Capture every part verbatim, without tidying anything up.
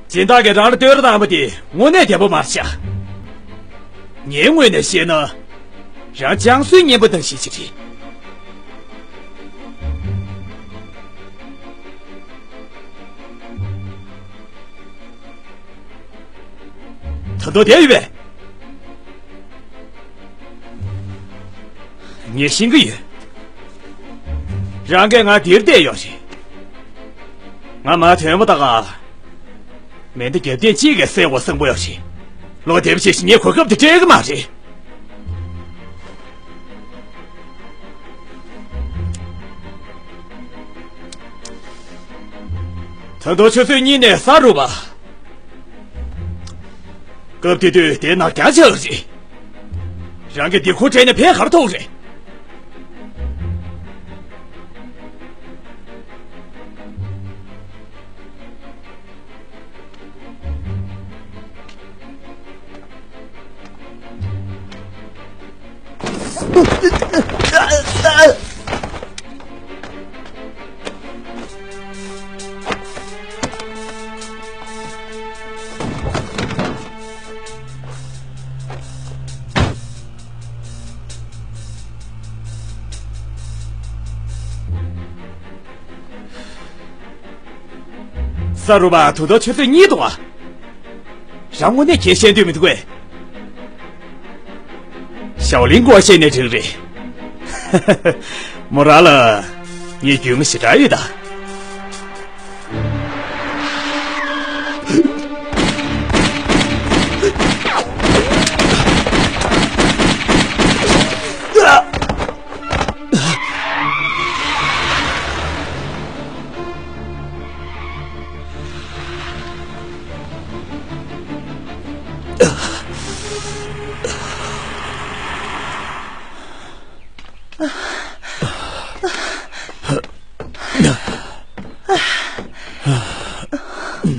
སྦྱིན་བདག་གིས་རང་ལ་བསྟོད་ར་བཏང་བ་དེ་དངོས་གནས་བདེ་པོ་མ་རེད་ཤག་ངའི་ངོས་ནས་བཤད་ན། རང་སྤྱང་གསུས་སྙན་པོ་བཏང་ཤེས་ཅིག་རེད། ད་དུང་བསྡད་ཡོད་པས། ངས་ཤེས་ཀྱི་ཡོད། རང་གིས་ང་འདིར་བསྡད་ཡོད་རེད། ང་མ་ཐོན་པ་ད་ག་མེ་མདའ་རྒྱབ་རྟེན་གཅིག་གིས་བསད་དགོས་བསམ་གྱི་ཡོད་རེད། ལོ་དེབ་ཅིག་ངས་གོ་སྐབས་དེ་སྤྲད་ཀྱི་མ་རེད། ད་དུང་ཆུ་ཚོད་གཉིས་ནས་ས་རུབ་པ། སྐབས་དེ་དུས་དེ་ནག་རྐྱང་ཆགས་རེད། རང་གི་འདི་ཁུར་སྤྲད་ནས་ཕན་ག་རེ་ཐོགས་རེད། ས་རུ་པ་ད་དུང་ཆུ་ཚོད་གཉིས་འདུག་ཨ། རང་དངོས་གནས་ཁྱེད་ཤེས་འདོད་མི་འདུག་གས། ཞའོ་ལིང་སྐོར་བཤད་ནས་འགྲིག་རེད། མོ་རང་ལ་ངས་རྒྱུས་མངའ་ཞེ་དྲག་ཡོད་ད།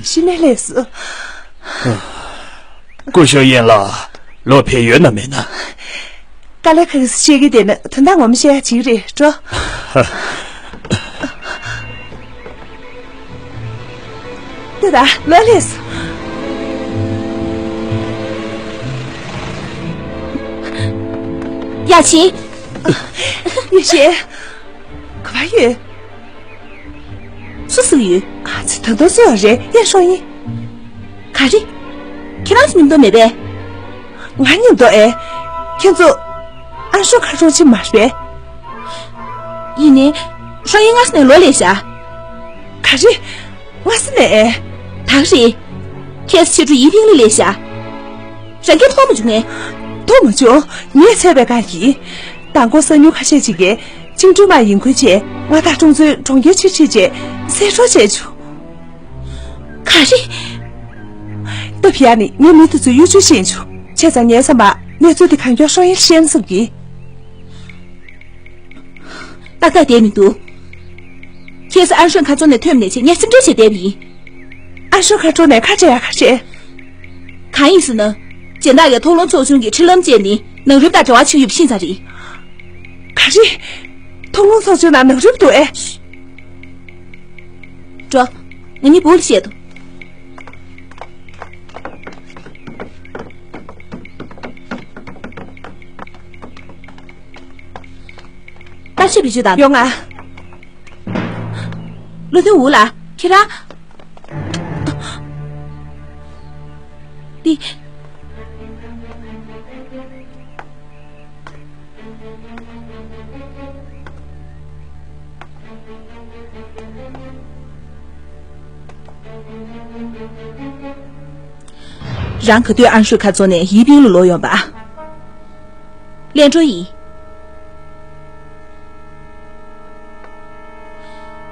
གཞི་ནས་ལས་སུ། སྐུ་ཞབས་ཡན་ལགས། ལོ་ཕེབས་ཡོད་ན་མེད་ན། དཀའ་ལས་ཁག་གི་བཤད་ཀྱི་དེ་ནི་དོན་དག་ངོ་མ་བཤད་ཡ་ཅིག་རེད་འགྲོ། ལྟོས་དང་ལོ་ལེགས་སོ། ཡ་ཆི། ཡེ་ཤེས། ག་པར་ཡོད། སུ་སུ་ཡོད། ཨ་ཙི་ད་དུང་སུ་ཡོད་རེད་ཡ་ཧྲོ་ཡིན། ག་རེ། ཁྱེད་རང་ཚོ་མཉམ་དུ་མེད་པས། ང་མཉམ་དུ་ཨེ། ཁྱེད་ཚོ། ཨན་ཧྲོ་ཁ་སྲུང་ཆེ་མ་རེད་པས། ཡིན་ནའི། ཧྲོ་ཡིན་སྔ་ས་ནས་ལོ་ལས་བཞག་ག་རེ། སྔ་ས་ནས་ཨེ། ད་ག་རེད། ཁྱེད་ཚོ་ཕྱི་དྲོ་ཡིན་ཕིང་ལི་ལས་བཞག་རང་གིས་མཐོང་མ་བྱུང་ངས། མཐོང་མ་བྱུང་། ངས་བཙལ་བའི་སྒང་གིས། མདང་དགོང་གསང་ཉུལ་ཁ་ཤས་ཅིག་གིས་བཅིངས་འགྲོལ་དམག་ཡིན་ཁུལ་བྱས་མངའ་བདག་ཀྲོང་ཚོའི་གྲོང་ཁྱེར་ཕྱིར་ཁྲིད་བྱས་བསད་འཕྲོག་བྱས་བྱུང་། ག་རེ། སྟབས་ཡག་ནི་ངས་མི་དེ་ཚོའི་གཡོ་ཇུས་ཤེས་བྱུང་། བྱས་ཙང་ངའི་བསམ་པར་གནས་ཚུལ་དེ་གང་མགྱོགས་ཧྲོ་ཡིན་ཤེས་ན་བསམ་གི། ཏག་ཏག་བསྡད་མི་འདུག་ཁྱེད་ཚོ་ཨན་ཧྲོན་ཁ་ཚོན་ནས་ཐོན་ནས་བྱས་ངས་སེམས་ཁྲལ་བྱས་བསྡད་པ་ཡིན། ཨན་ཧྲོན་ཁ་ཚོན་ནས་ཁ་བྲལ་ཡག་ག་རེད། གང་ཡིན་ཟེར་ན། སྦྱིན་བདག་གིས་མཐོང་ལམ་ཚོགས་ཆུང་གི་ཁྲིད་ལམ་བཅད་ནས་ནང་རིམ་དང་འབྲེལ་བ་བྱེད་ཡོད་པ་ཤེས་ཚར་རེད། ག་རེ། མཐོང་ལམ་ཚོགས་ཆུང་ནང་ནང་རིམ་འདུག་ཨེ། འགྲོ། ང་གཉིས་སྦུག་ལ་བཤད་དོ། ལྟ་ཞིབ་བེད་སྤྱོད་དང་། ཡོང་ང་། བློ་མཐུན་ཝུ་ལགས། ཁྱེད་རང་། འདི། རང་ག་དུས་ཨན་ཧྲུའེ་ཁ་རྫོང་ནས་ཡི་པིང་ལ་ལོག་ཡོང་པ། ལན་ཀྲོ་ཡི།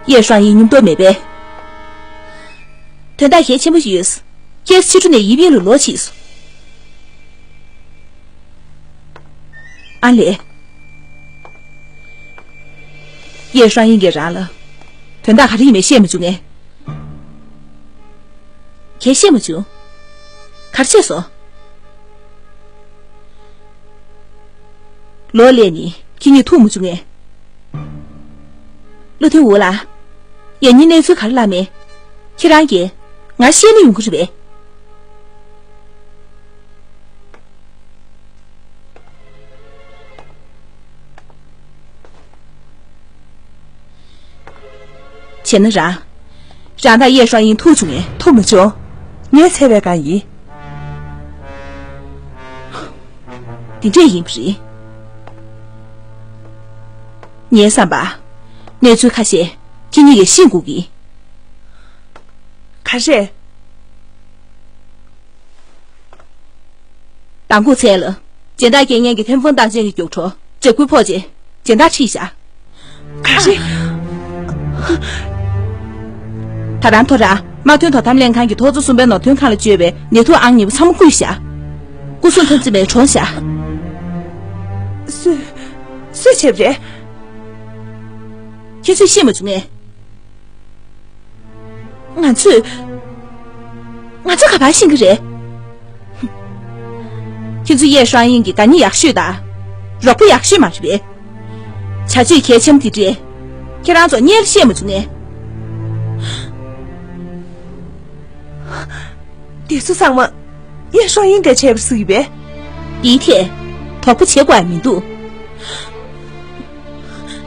ཡེ་ཧྲང་ཡི་མཉམ་དུ་མེད་པས། དོན་དག་གལ་ཆེན་པོ་ཞིག་ཡོད། ཁྱེད་ཕྱི་དྲོ་ནས་ཡི་པིང་ལ་ལོག་ཕྱིན་སོང་། ཨ་ལས། ཡེ་ཧྲང་ཡིན་གྱིས་རང་ལ། དོན་དག་ག་རེ་ཡིན་མིན་བཤད་མ་བྱུང་ངས། གས་བཤད་མ་བྱུང་། ག་རེ་བྱས་སོང་། ལོ་ལས་ནི་ཁྱེད་གཉིས་ཐུག་མ་བྱུང་ངས། བློ་མཐུན་ཝུ་ལགས། ཡང་སྙིང་གནས་ཚུལ་ག་རེ་ལབ་མེད། ཁྱེད་རང་གིས། ང་བཤད་ན་ཡོང་གི་རེད་པས། བྱས་ན་རང་། རང་དང་ཡེ་ཧྲང་ཡིན་ཐུག་བྱུང་ངས། ཐུག་མ་བྱུང་། ངས་འཚོལ་བའི་སྒང་ཡིན། འདི་འདྲས་ཡིན་པ་རེད། ངའི་བསམ་པ། གནས་ཚུལ་ཁ་ཤས་ཁྱེད་གཉིས་ཀྱིས་ཤེས་དགོས་ཀྱི། ག་རེ། མདང་དགོང་མཚན་ལ། སྦྱིན་བདག་རྒྱལ་མཁན་གྱི་ཐེམ་ཧྥང་ཏང་ཅན་གྱི་མགྱོགས་འཕྲོ་འཇབ་རྒོལ་ཕོག་རྗེས་སྦྱིན་བདག་ཁྲིད་བཞག་ག་རེ། ད་རང་ཐོ་ར་དམག་དོན་དོ་དམ་ལྷན་ཁང་གི་ཐོག་བརྩེགས་གསུམ་པའི་ནོར་དོན་ཁང་ལ་བཅོལ་བའི་ནད་དུག་ཨང་གཉིས་པ་ཚང་མ་བརྐུས་བཞག་སྐུ་སྲུང་འཐབ་འཛིང་པས་གྲོངས་བཞག་སུས། སུས་བྱས་པ་རེད། ཁྱེད་ཚོས་ཤེས་མ་བྱུང་ངས། ང་ཚོས། ང་ཚོས་ག་པར་ཤེས་ཀྱི་རེད། ཁྱེད་ཚོ་ཡེ་ཧྲང་ཡིན་གྱི་དགའ་ཉེ་ཡག་ཤོས་དང་། རོགས་པ་ཡག་ཤོས་མ་རེད་པས། བྱ་སྤྱོད་གལ་ཆེན་དེ་འདྲས། ཁྱེད་རང་ཚོ་སྔོན་ལ་བཤད་མ་བྱུང་ངས། དེ་ཚོ་ཚང་མ་ཡེ་ཧྲང་ཡིན་གྱིས་བྱས་པ་ཟིག་ཡིན་པས། དེའི་ཐད་དོགས་པ་བྱེད་དགོས་ཡ་མི་འདུག་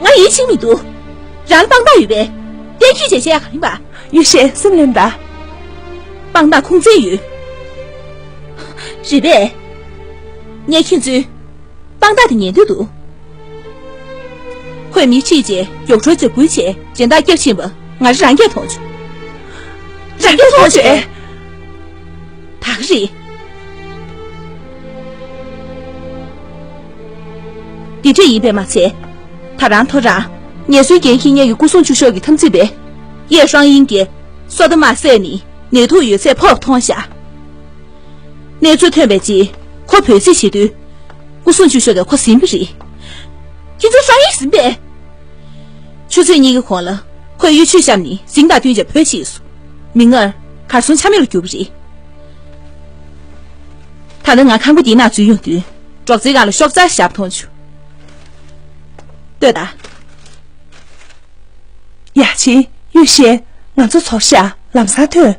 ང་ཡིད་ཆེས་མི་འདུག་རང་ལ་དཔང་རྟགས་ཡོད་པས། གཏན་འཁེལ་བྱས་བྱས་ཡ་ག་རེ་ཡིན་པ། ཡེ་ཤེས་སེམས་ལེན་དང་། དཔང་རྟགས་ཁུངས་བཙན་ཡོད། རེད་པས། ངས་ཁྱེད་ཚོའི་དཔང་རྟགས་དེ་ཉན་འདོད་འདུག་ཁོས་མི་ཁྲིད་རྗེས་མགྱོགས་འཕྲོ་འཇབ་རྒོལ་བྱས་སྦྱིན་བདག་སྐྱབས་ཕྱིན་པ་ང་རང་རང་གིས་མཐོང་བྱུང་། རང་གིས་མཐོང་བྱུང་། ད་ག་རེད། འདི་འདྲ་ཡིན་པས་མ་ཚད། ད་རང་ཐོ་རངས་ངལ་གསོའི་འགན་འཁྱེར་མཁན་གྱི་སྐུ་སྲུང་བཅུ་ཤོག་གི་འཐབ་འཛིང་པས། ཡེ་ཧྲང་ཡིན་གྱིས་སོ་ད་དམག་བསད་ནས་ནད་དུག་ཡོད་ཚད་ཕོག་མཐོང་བཞག་གནས་ཚུལ་ཐོན་པའི་རྗེས་ཁོ་འབོད་རྩིས་བྱེད་དུས། སྐུ་སྲུང་བཅུ་ཤོག་གིས་ཁོ་ཟིན་པ་རེད། ཁྱེད་ཚོ་ཧྲང་ཡིན་ཟིན་པས། ཆུ་ཚོད་གཉིས་ཀྱི་གོང་ལ་ཁོས་གཡུ་ཆུ་བཤམས་ནས་གཟིངས་དང་བསྟུན་བྱས་བོད་ཕྱིན་སོང་། མིག་སྔར་གར་སོང་ཆ་མེད་ལ་གྱུར་པ་རེད། ད་ནི་ང་ཁང་པ་འདིའི་ནང་འཛུལ་ཡོང་དུས། སྒྲོག་ཙེའི་སྒང་ལ་ཤོག་རྩ་བཞག་མཐོང་བྱུང་། ལྟོས་དང་། ཡ་ཆི། ཡུས་ཤེ། ང་ཚོ་ཚོར་ཤག་ལམ་སང་ཐོན།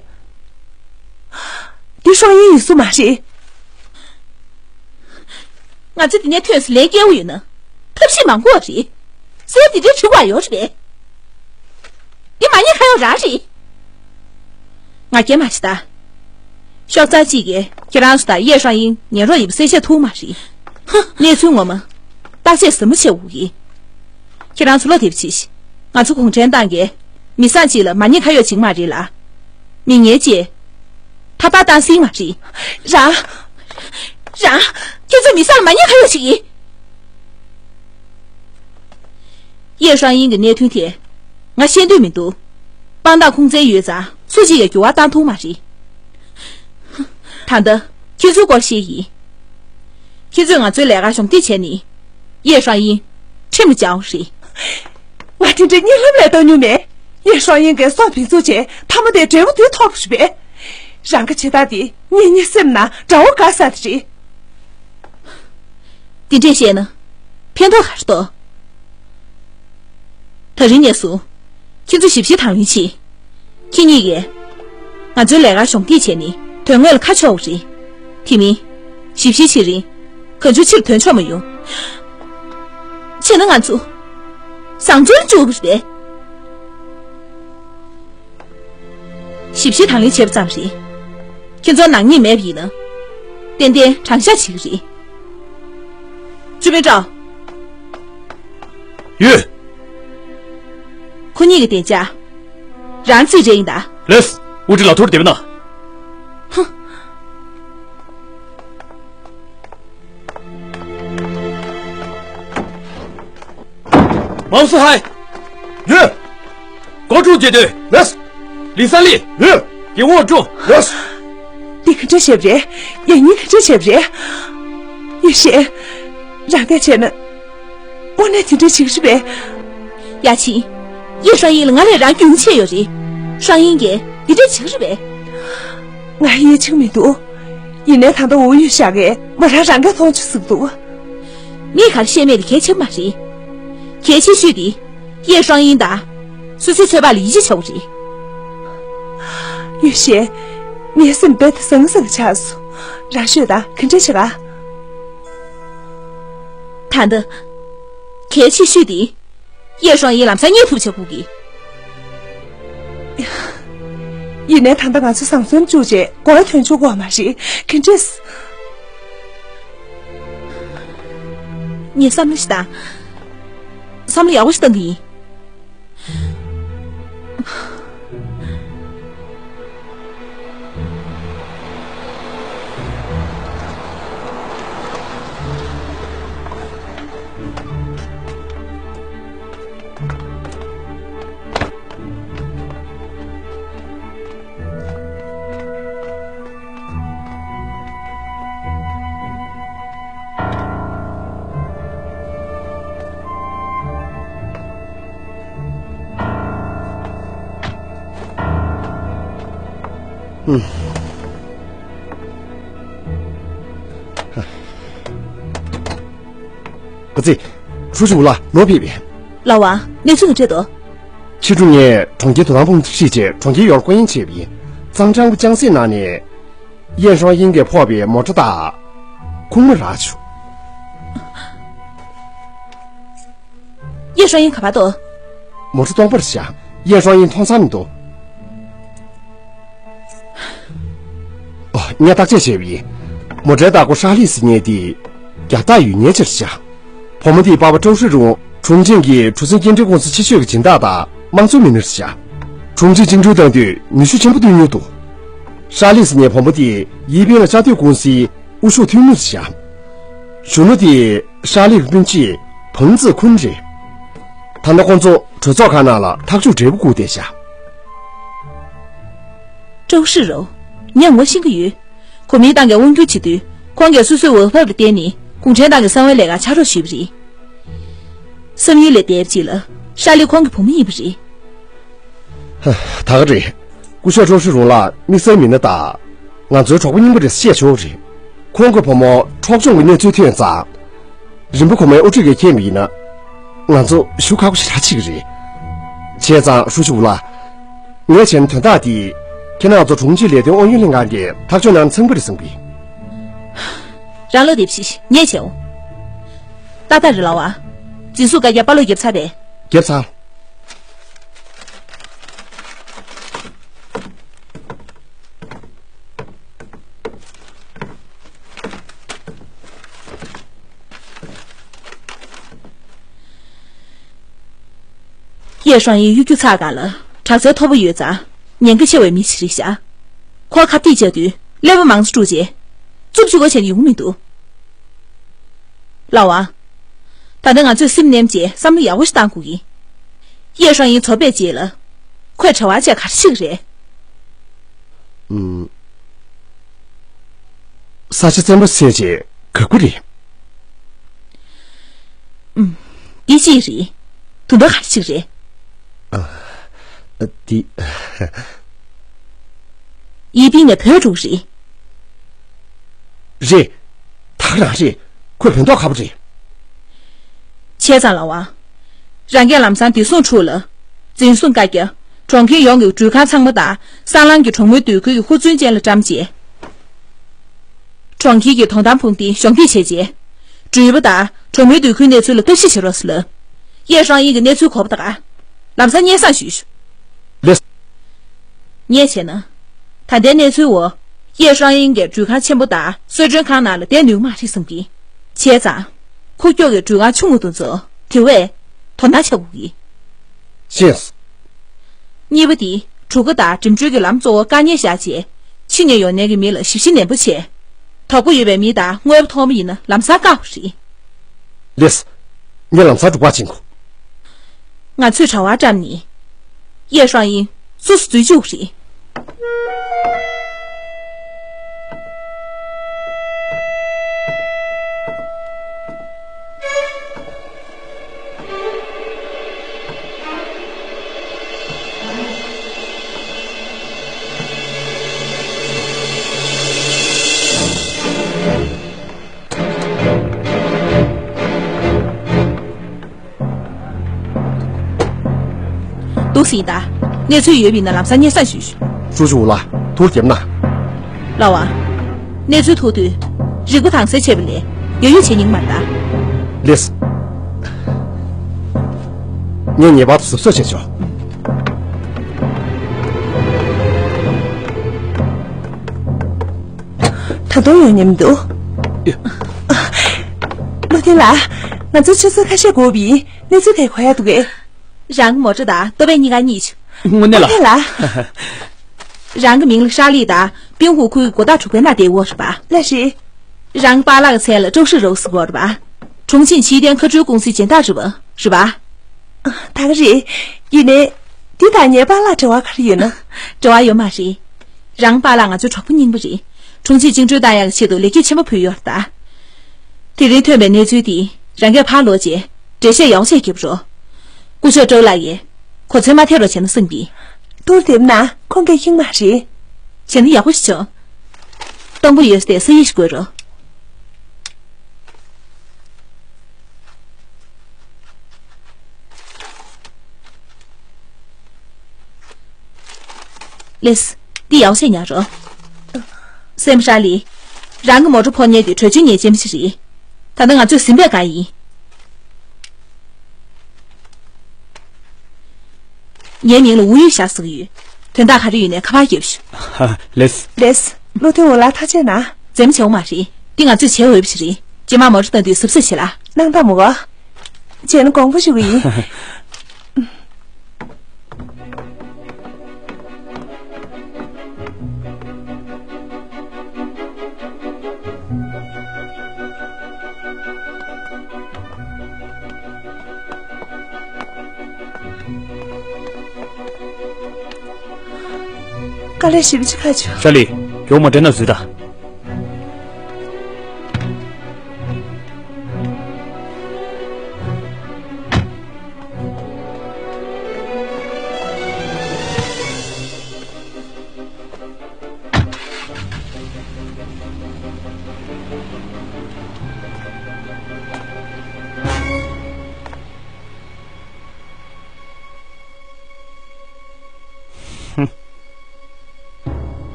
འདི་ཧྲང་ཡིན་ཡིན་སུ་མ་རེད། ང་ཚོ་འདི་ནས་ཐོན་སའི་ལན་སྐྱེལ་བ་ཡོད་ན། ཐབས་ཤེས་མང་པོ་རེད། སེམས་འདི་འདྲའི་འཁྲུག་པ་ཡོད་རེད་པས། འདི་མ་ཉེས་ཁ་གཡོག་རང་རེད། ང་རྒྱལ་མ་བྱེད་ད། ཤོག་རྩ་གཅིག་གིས་ཁྱེད་རང་ཚོ་དང་ཡེ་ཧྲང་ཡིན་ཉན་རོགས་ཡིན་པ་གསལ་བཤད་ཐུབ་མ་རེད། ཧ། གནས་ཚུལ་ངོ་མ། བརྟག་དཔྱད་ཟབ་མོ་བྱེད་དགོས་ཀྱི། ཁྱེད་རང་ཚོ་བློ་བདེ་པོ་བྱེད་ཤིག་ང་ཚོ་གུང་ཁྲན་ཏང་གིས་མི་བཟང་གཅིག་ལ་མ་ཉེས་ཁ་གཡོག་བྱེད་ཀྱི་མ་རེད་ལ། མི་ངན་གཅིག་ཐར་པ་བཏང་སྲིད་མ་རེད། རང་། རང་། ཁྱེད་ཚོ་མི་བཟང་ལ་མ་ཉེས་ཁ་གཡོག་བྱེད་ཀྱི། ཡེ་ཧྲང་ཡིན་གྱི་གནད་དོན་དེ་ང་ཤེས་འདོད་མི་འདུག་དཔང་རྟགས་ཁུངས་བཙན་ཡོད་ཙང་སུ་གཅིག་གིས་འགྱུར་བ་བཏང་ཐུབ་མ་རེད། ད་ལྟ་ཁྱེད་ཚོའི་སྐོར་བཤད་ཡིན། ཁྱེད་ཚོས་ང་ཚོའི་ལས་ཀར་གཞོགས་འདེགས་བྱས་ནས་ཡེ་ཧྲང་ཡིན་ཁྲིམས་ལ་སྦྱར་དགོས་རེད། ང་དེ་འདྲའི་གཉིད་ལམ་ལས་བཏང་མྱོང་མེད། ཡེ་ཧྲང་ཡིན་གྱིས་སྲོག་བེད་འཛུགས་བྱས་མཐའ་མ་དེ་འབྲས་བུ་དེ་ཐོབ་རེད་པས། རང་གི་བྱེད་སྟངས་དེ་ངེད་གཉིས་སེམས་ནང་དགྲ་བོ་བཀག་ས་དེ་རེད། དེ་འདྲས་བཤད་ན་ཕན་ཐོགས་ག་རེ་འདུག་ད་རིང་ནས་བཟུང་ཁྱེད་ཚོ་ཞིབ་བཤེར་དང་ལེན་བྱེད། ཁྱེད་གཉིས་ཀྱིས་ང་ཚོའི་ལས་ཀར་གཞོགས་འདེགས་བྱས་ནས་དོན་དངོས་ལ་ཁ་ཕྱོགས་དགོས་རེད། དེ་མིན་ཞིབ་བཤེར་བྱེད་རིང་གང་བྱུང་ཕྱིར་ཐོན་ཆོག་མ་ཡོང་། བྱས་ན་ང་ཚོ་བཟང་ཚུལ་བཅུག་གི་རེད། ཞིབ་བཤེར་དང་ལེན་བྱས་པ་ཙམ་རེད། ཁྱེད་ཚོར་ནག་ཉེས་མེད་པ་ཡིན་ན། ཏན་ཏན་དྲང་བཞག་བྱེད་ཀྱི་རེད། ཅུ་མིན་ཀྲའོ། ཡོད། ཁོ་གཉིས་ཀྱི་བདེ་འཇགས། རང་རྩིས་རེད་ཡིན་ད། ལེས། དབུ་ཁྲིད་ལགས་ཐུགས་བདེ་པོ་གནང་། ཧུ། མའོ་སི་ཧའེ། ཡོད། ཀོང་ཀྲུའུ་རྒྱལ་དོན། ལགས། ལི་ས་ལི། ཡོད། རྒྱལ་དབང་ཀྲུའུ། ལགས། འདི་ག་འདྲ་བྱས་པ་རེད། ཡང་སྙིང་ག་འདྲ་བྱས་པ་རེད། ཡེ་ཤེས། རང་གིས་བྱས་ན། དངོས་གནས་དེ་འདྲ་བྱེད་ཀྱི་རེད་པས། ཡ་ཆིན། ཡེ་ཧྲང་ཡིན་ལ་ང་ལས་རང་རྒྱུས་མངའ་ཆེ་ཡོད་རེད། ཧྲང་ཡིན་གྱིས་འདི་འདྲ་བྱེད་ཀྱི་རེད་པས། ང་ཡིད་ཆེས་མི་འདུག་ཡིན་ནའི་ད་ལྟ་འུ་ཡུས་ཤག་གིས་མོ་རང་རང་གིས་མཐོང་ཆུང་ཟིག་འདུག་ངས་ག་རེ་བཤད་མེད་དེ་གལ་ཆེ་མ་རེད། གལ་ཆེ་ཤོས་དེ་ཡེ་ཧྲང་ཡིན་དང་སོ་སོའི་ཚོད་དཔག་ལ་ཡིད་ཆེས་བྱ་བ་རེད། ཡུས་ཤེ། ངའི་སེམས་རྦད་དེ་ཟང་ཟིང་ཆགས་སོང་། རང་ཤོད་དང་། ག་འདྲ་བྱེད་ག་ད་ལྟ། གལ་ཆེ་ཤོས་དེ། ཡེ་ཧྲོང་ཡིན་ལམ་སང་རྙེད་ཐུབ་བྱ་དགོས་ཀྱི། ཡིན་ནའི་ད་ལྟ་ང་ཚོ་བཟང་སེམས་བཅུག་བྱས་མགོ་ཡ་ཐོན་ཆོག་གོ་མ་རེད། ག་འདྲས། ངས་བསམ་བློ་ཞིག་བཏང་། བསམ་བློ་ཡག་པོ་ཞིག་བཏང་གི་ཡིན། ཨ་ཙི། ཧྲུའུ་ཅི་ཝུ་ལགས་ནོར་ཕེབས་པས། ལགས་འོང་། གནས་ཚུལ་ག་འདྲས་འདུག་ཕྱི་དྲོ་ངས་གྲོང་ཁྱེར་དོ་དམ་དཔུང་སྡེར་ཁྲིད་བྱས་གྲོང་ཁྱེར་ཡོངས་བསྐོ་གཡེང་བྱས་པ་ཡིན། གཙང་ཁྲའོ་གི་ལྕང་གཟིགས་ནང་ནས། ཡེ་ཧྲོང་དབྱིང་གིས་ཕོག་པའི་མོ་ཊ་དང་ཁུག་མ་རག་བྱུང་། ཡེ་ཧྲོང་དབྱིང་ག་པར་འདུག་མོ་ཊ་སྟོང་པར་བཞག་ཡེ་ཧྲོང་དབྱིང་མཐོང་ས་མི་འདུག་ཨོ། ངས་བརྟག་དཔྱད་བྱས་པ་ཡིན། མོ་ཊའི་བདག་པོ་ཧྲ་ལི་ཟེར་མཁན་དེ་རྒྱ་སྟག་ཡོད་མཁན་ཅིག་རེད་ཤག་བུ་མོ་དེའི་པ་ཕ་ཀྲོའུ་ཧྲི་རུང་ཁྲུང་ཆིང་གི་ཁྲུ་ཚིན་སྐྱེལ་འདྲེན་ཀུང་སི་ཕྱི་ཕྱོགས་ཀྱི་སྦྱིན་བདག་དང་དམངས་གཙོའི་མི་སྣ་རེད་ཤག་ཁྲུང་ཆིང་བཅིངས་འགྲོལ་བཏང་དུས་ནུས་ཤུགས་ཆེན་པོ་བཏོན་མྱོང་འདུག་ཧྲ་ལི་ཟེར་མཁན་བུ་མོ་དེ་ཡི་པིན་ལ་བཅའ་སྡོད་ཀུང་སིའི་དབུ་བཞུགས་འཐུས་མི་རེད་ཤག་གཞོན་ནུ་དེ་ཧྲ་ལི་གི་སྤུན་མཆེད་བང་ཙི་ཁུན་རེད། ད་ལྟ་ཁོང་ཚོ་གྲོས་ཚོགས་ཁང་ནང་ལ་ཐག་གཅོད་འབྲས་བུ་བསྐུར་བསྡད་ཤག་ཀྲོའུ་ཧྲི་རུང་། ངས་ངོ་ཤེས་ཀྱི་ཡོད། གོ་མིན་ཏང་གིས་དབང་བསྒྱུར་བྱེད་དུས་ཁོང་གིས་སོ་སོའི་འོས་བབ་ལ་བརྟེན་ནས་གུང་ཁྲན་ཏང་གི་གསང་བའི་ལས་ཀར་ཕྱག་རོགས་ཞུས་པ་རེད། བསམ་ཡུལ་ལས་འདས་པ་ཅིག་ལ་ཧྲ་ལི་ཁོང་གི་བུ་མོ་ཡིན་པ་རེད། ཧ། ད་ག་རེད། སྐུ་ཞབས་ཀྲོའུ་ཧྲི་རུང་ལགས་དམིགས་བསལ་མི་སྣ་དང་། ང་ཚོའི་གྲོགས་པོ་རྙིང་པ་རེད་ཟེར་བཤད་ཆོག་གི་རེད། ཁོང་གི་བུ་མོ་འཕྲོག་བཅོམ་གྱི་གནས་ཚུལ་ཐོན་ཙང་། རིམ་པ་གོང་མའི་དབུ་ཁྲིད་ཀྱིས་མཁྱེན་པ་ཡིན་ན། ང་ཚོ་ཞུ་ཁག་པོ་ཞེ་དྲག་ཆགས་ཀྱི་རེད། བྱས་ཙང་ཧྲུའུ་ཅི་ཝུ་ལགས། ངས་བྱས་ན་དོན་དག་འདི། ཁྱེད་རང་ཚོ་དྲུང་ཆེ་ལས་དོན་ཨུ་ཡོན་ལྷན་ཁང་གིས་ཐག་གཅོད་གནང་ན་ཚང་པ་རེད་བསམ་གི། རང་བློ་བདེ་པོ་བྱེད། ངས་བྱེད་འོང་། ཏག་ཏག་རེད་ལགས་འོང་། འཛིན་བཟུང་བཀའ་རྒྱ་དཔའ་བློ་བརྒྱབ་ཚར་པས། བརྒྱབ་ཚར། ཡེ་ཧྲོང་ཡིན་གཡོ་སྒྱུ་ཚགས་ཁང་ལ་དྲག་རྩལ་མཐོ་པོ་ཡོད་ཙང་ཉེན་ཁ་ཆེ་བའི་མི་ཞིག་རེད་ཤག་ཁོར་ཁ་གཏད་བཅག་དུས་ཀླད་པ་མང་ཙམ་དཀྲུགས་རྗེས་རྩུབ་ཅིག་གོ་བྱས་ནས་ཡོང་མི་འདུག་ལགས་འོང་། ད་ལྟ་ང་ཚོས་སེམས་ནེམ་བྱས་བསམ་བློ་ཡག་པོ་ཞིག་བཏང་དགོས་ཀྱི། ཡེ་ཧྲོང་ཡིན་རྫོགས་པའི་རྗེས་ལ་ཁོས་གྲྭ་བ་བྱས་ག་རེ་བྱེད་ཀྱི་རེད། ཨུམ། ས་ཆ་བཙན་པོ་བསད་བྱས་ག་དགོས་རེད། ཨུམ། འདི་གཅིག་རེད། དུམ་པ་ག་རེ་གཅིག་རེད། ཨ། འདི། ཡི་པིན་ནས་བོད་འགྲོ་གི་རེད། རེད། ད་ག་རང་རེད། ཁོས་བོད་མདོག་ཁ་པོ་རེད། བྱས་ཙང་ལགས་འོང་། རང་གིས་ལམ་སང་བདེ་སྲུང་ཁྲུའུ་ལ། འཛིན་བཟུང་བཀའ་རྒྱ། གྲོང་ཁྱེར་ཡོངས་ཀྱི་འགྲུལ་ཁང་ཚང་མ་དང་སྲང་ལམ་གྱི་གྲོང་མིའི་སྡོད་ཁུལ་གྱི་ཧུར་བརྩོན་ཅན་ལ་བཀྲམ་རྗེས། གྲོང་ཁྱེར་གྱི་དོ་དམ་དཔུང་སྡེ་གཞོགས་འདེགས་བྱས་རྗེས། འགྲུལ་པ་དང་གྲོང་མིའི་སྡོད་ཁུལ་གནས་ཚུལ་ལ་ལྟ་ཞིབ་བྱེད་རོགས་ཟེར་ལབ། ཡེ་ཧྲང་དབྱིན་གྱི་གནས་ཚུལ་གོ་བ་དང་། ལམ་སང་སྙན་སེང་ཞུས་ཤོག་ལགས། ངས་བྱས་ན། ད་ལྟའི་གནས་ཚུལ་འོག་ཡེ་ཧྲང་དབྱིན་གྱིས་འགྲུལ་ཁང་ཆེན་པོ་དང་གསོལ་མགྲོན་ཁང་ནང་ལ་བསྡད་ནུས་མ་རེད་བསམ་གི། བྱས་ཙང་། ཁུག་ཀྱོག་གི་འགྲུལ་ཁང་ཆུང་ངུ་དེ་ཚོ་དེ་བས་དོ་སྣང་བྱ་དགོས་ཀྱི། ཤེས། གཉིས་པ་དེ་གྲུ་ཁ་དང་འགྲིམ་འགྲུལ་གྱི་ལམ་གཙོ་བོ་བཀག་ཉར་བཞག་རྗེས། ཕྱི་ནས་ཡོང་མཁན་གྱི་མི་ལ་ཞིབ་བཤེར་ནན་པོ་བྱས། དོགས་པ་ཡོད་པའི་མི་དང་དངོས་པོ་མཐོང་བ་ཡིན་ན་ལམ་སང་བཀག་པ་རེད། ལགས། ངས་ལམ་སང་འགྲོ་ཁ་ཕྱིན་གོ། ང་ཚོས་དྲ་བ་བཀྲམ་ནས། ཡེ་ཧྲང་དབྱིན་སོ་སོ་འཛུལ་བཅུག་རེད། འདུག་སེ་ཡིན་ད། གནས་ཚུལ་ཡོད་པ་ཡིན་ན་ལམ་སང་སྙན་སེང་ཞུས་ཤོག་ཀྲུའུ་ཞི་ཝུའུ་ལགས་ཐུགས་རྒྱབ་ན། ལགས་འོང་། གནས་ཚུལ་ཐུག་དུས་རིག་པ་དྭངས་གསལ་བྱས་པ་ལས་ཡོད་ཡོད་བྱེད་སྙིང་མ་གཏོགས། ལེས། ངས་ངེས་པར་དུ་གཟབ་གཟབ་བྱེད་ཆོག་ད་དུང་ཡོང་མཉམ་འདུག་ཡ། བློ་མཐུན་ལགས། ང་ཚོ་ཆུ་ཚོད་ཁ་ཤས་འགོར་བ་ཡིན། གནས་ཚུལ་དེ་གོ་ཡག་འདུག་གས། རང་གི་མོ་ཊ་དང་ལྟོ་ཕད་གཉིས་ཀ་རྙེད་བྱུང་། དངོས་གནས་ལ། དངོས་གནས་ལ། རང་གི་མིང་ལ་ཧྲ་ལི་དང་པིན་ཧུ་ཁུལ་གྱི་སྒོ་བདག་དྲུག་པའི་ནང་བསྡད་ཡོད་རེད་པ། ལགས་རེད། རང་གི་པཱ་ལགས་ཀྱི་མཚན་ལ་ཀྲོའུ་ཧྲི་རོའུ་ཟེར་གྱི་ཡོད་རེད་པ། ཁྲུང་ཆིང་ཕྱིའི་ཐོན་མཁའ་འགྲུལ་ཀུང་སིའི་སྦྱིན་བདག་རེད་པ། རེད་པ། ད་ག་རེད། ཡིན་ནའི། འདི་དང་ངའི་པཱ་ལགས་འབྲེལ་བ་ག་རེ་ཡོད་ན། འབྲེལ་བ་ཡོད་མ་རེད། རང་པཱ་ལགས་ང་ཚོའི་གྲོགས་པོ་རྙིང་པ་རེད། ཁྲུང་ཆིང་བཅིངས་འགྲོལ་བཏང་ཡག་གི་ཆེད་དུ་ལེགས་སྐྱེས་ཆེན་པོ་ཕུལ་ཡོད་རེད་ད། དེ་རིང་ཐོན་པའི་གནས་ཚུལ་འདི་རང་གིས་ཕར་ལོག་རྗེས་འགྲེལ་བཤད་ཡག་པོ་བྱས་རྒྱབ་རོགས། སྐུ་ཞབས་ཀྲོའུ་ལགས་ཀྱིས་གོ་མཚོན་མ་ཐེབས་རོགས་བྱས་ན་བསམ་གྱི། ཏོར་དེབ་ན་ཁོང་གིས་ཤེས་མ་རེད། བྱས་ན་ཡག་པོ་ཞིག་བྱུང་། གཏོང་སྒོ་ཡོད་ས་དེ་ས་ཡིག་ཞིག་དགོས་རོགས། ལེས། འདི་ཡག་ཤོས་ཉར་རོགས། སེམས་ཧྲ་ལི། རང་གི་མོ་ཊ་ཕོག་མཁན་དེ་བྲོས་བྱོལ་ཉེས་ཅན་པ་ཞིག་རེད། ད་ལྟ་ང་ཚོས་ཟིན་པའི་སྒང་ཡིན། ངའི་མིང་ལ་ཝུའུ་ཡུས་ཞའོ་ཟེར་གྱི་ཡོད། དོན་དག་ག་རེ་ཡོད་ནའི་ཁ་པར་རྒྱབ་ཤོག་ལེས། ལེས། བློ་མཐུན་ཝུའུ་ལགས་ཐག་བཅད་ན། འཛེམ་བྱེད་དགོས་མ་རེད། འདི་ང་ཚོས་བྱེད་འོས་པ་ཞིག་རེད། རྗེས་མ་མོ་ཊ་བཏང་དུས་གཟབ་གཟབ་བྱེད་ལ། གནང་དང་མོ་གོ། བྱས་ན་དགོངས་པ་ཞུ་གི་ཡིན། དཀའ་ལས་ཞེ་པོ་ཅིག་ཁག་བྱུང་། ཧྲ་ལི། མགྱོགས་མོ་འདྲེ་ནང་འཛུལ་དང་།